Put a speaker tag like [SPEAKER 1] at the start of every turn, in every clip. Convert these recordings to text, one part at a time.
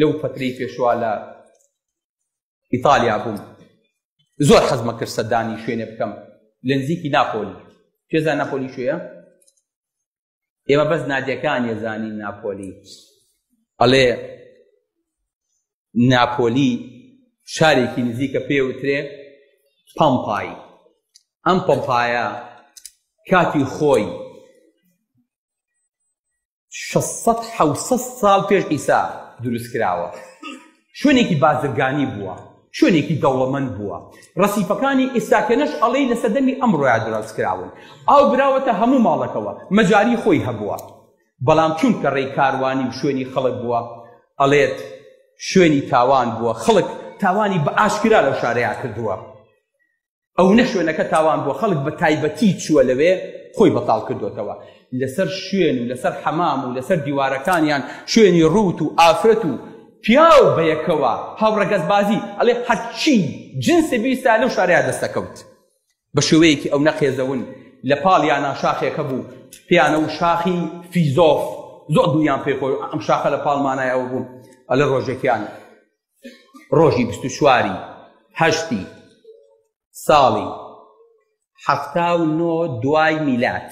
[SPEAKER 1] لەو فەترەی پێشوا لە ئیتالیا بووم زۆر حەزمە کرد سەردانی شوێنێ بکەم لە نزیکی ناپۆلی کێزا ناپۆلی شوێە ئێمە بەس نادیەکان یەزانین ناپۆلی ئەڵێ ناپۆلی شارێکی نزیکە پێوترێ پەمپای ئەم پەمپایە کاتی خۆی 600 700 ساڵ پێش ئیسا دروست کراوە شوێنێکی بازرگانی بووە شوێنێکی دەوڵەمەند بووە ڕەسیفەکانی ئێستاکەنەش ئەڵێی لە سەردەمی ئەمڕۆیا دروست کراون ئاو براوەتە هەموو ماڵەکەوە مەجاری خۆی هەبووە بەڵام چونکە ڕێی کاروانی و شوێنی خەڵک بووە ئەڵێت شوێنی تاوان بووە خەڵک تاوانی بە ئاشکرا لەو شارەیا کردووە ئەونە شوێنەکە تاوان بووە خەڵک بە تایبەتی چووە لەوێ خۆی بەتاڵ کردوتەوە لەسەر شوێن و لەسەر حەمام و لەسەر دیوارەکانیان شوێنی ڕووت و ئافرەت و پیاو بەیەکەوە هاوڕەگەزبازی ئەڵێ هەرچی جنسی بیستا لەو شارەیا دەستەکەوت بە شێوەیەکی ئەو نەقێزەون لە پاڵیانا شاخێک هەبوو پێیانە و شاخی فیزۆف زۆر دڵیان پێ خۆی ئەم شاخە لە پاڵمانای ئەوە بوو ئەلە ڕۆژێکیان ڕۆژی 24 هەشتی ساڵی 79 دوای میلاد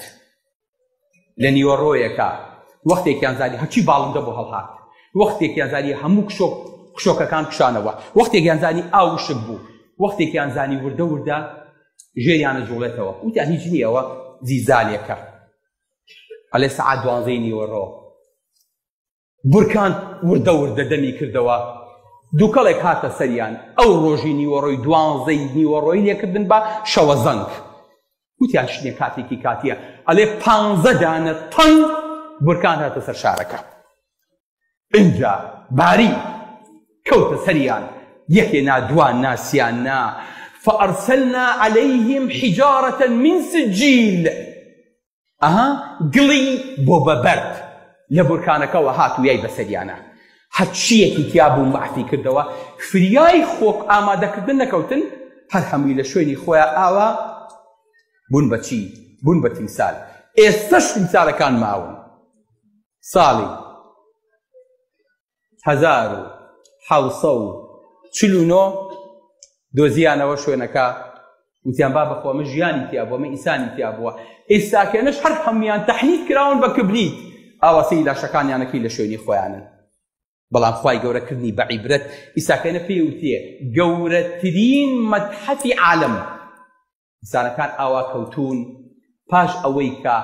[SPEAKER 1] لە نیوەڕۆیەکا وەختێکیان زانی هەرچی باڵندە بۆ هەڵهات وەختێکیان زانی هەموو کشۆک کشۆکەکان کشانەوە وەختێکیان زانی ئاو وشک بوو وەختێکیان زانی وردە وردە ژێریانە جوڵێتەوە وتیان هیچ نییەوە زیزالێکە ئەلێ سەعات دوانزەی نیوەڕۆ بورکان وردە وردە دەمی کردەوە، دووکەڵێک هاتە سەریان، ئەو ڕۆژی نیوەڕۆی دوانزەی نیوەڕۆی لێکردن بە شەوەزەنگ. وتیان شتێ کاتێکی کاتیە، ئەلێ پانزە دانە تەن بورکان هاتە سەر شارەکە. ئینجا باری کەوتە سەریان، یەکێ نا دوان نا سیان نا، فأرسلنا عليهم حجارة من سجيل ئەها گڵی بۆ بە بەرد لە بورکانەکەوە هات و یای بەسەریانا هەرچییەکی تیا بوو مەعفی کردەوە فریای خۆ ئامادەکردن نەکەوتن هەر هەمووی لە شوێنی خۆیان ئاوا بوون بە چی بوون بە تیمسال ئێستەش تیمسالەکان ماون ساڵی 1749 دۆزیانەوە شوێنەکە وتیان بابە خۆ ئەمە ژیانی تیا بووە ئەمە ئینسانی تیا بووە ئێستاکێنەش هەر هەموویان تەحنیت کراون بە کبریت ئاوا سەیری لاشەکانیانەکەی لە شوێنی خۆیانن بەڵام خوای گەورە کردنی بە عیبرەت ئیساکێنە پێی وتیە گەورەترین مەتحەفی عالەم ئینسانەکان ئاوا کەوتوون پاش ئەوەی کە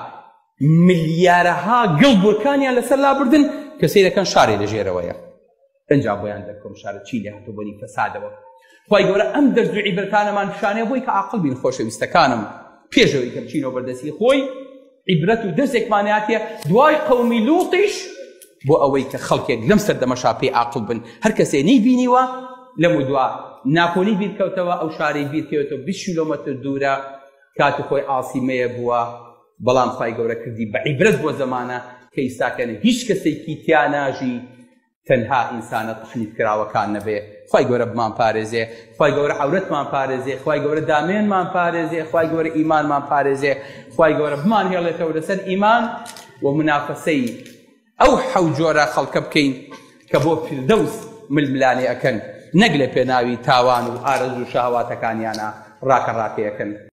[SPEAKER 1] ملیارەها گڵ بورکانیان لەسەر لابردن کە سەیرەکەن شارێ لە ژێرەوەیە ئەنجا بۆیان دەرکەوم شارە چی لێ هاتوو بۆنی فەسادەوە خوای گەورە ئەم دەرز و عیبرەتانەمان پیشانەیە بۆی کە عاقڵ بین خۆشەویستەکانم پێشەوەی کە بچینەوە بەردەستی خۆی عیبرەت و دەرسێکمان هاتیە دوای قەومی لوتیش بۆ ئەوەی کە خەڵکێک لەم سەردەمەشا پێی عاقڵ بن هەر کەسێ نەیبینیوە لەم و دوا ناپۆلی بیرکەوتەوە ئەو شارەی بیرکەوێتەوە 20 کیلۆمەتر دوورە کاتی خۆی عاسیمەیە بووە بەڵام خوای گەورە کردی بە عیبرەت بۆ زەمانە کە ئیستاکەنە هیچ کەسێکی تیا ناژی تەنها ئینسانە تەحنیف کراوەکان نەبێ خوای گەورە بمان پارێزێ خوای گەورە عەورەتمان پارێزێ خوای گەورە دامێنمان پارێزێ خوای گەورە ئیمانمان پارێزێ خوای گەورە بمان هێڵێتەوە لەسەر ئیمان و منافەسەی ئەو حەو جۆرە خەڵکە بکەین کە بۆ فیردەوس ململانێ ئەکەن نەک لە پێناوی تاوان و ئارەزوو شەهەواتەکانیانە ڕاکە ڕاکەیەکەن.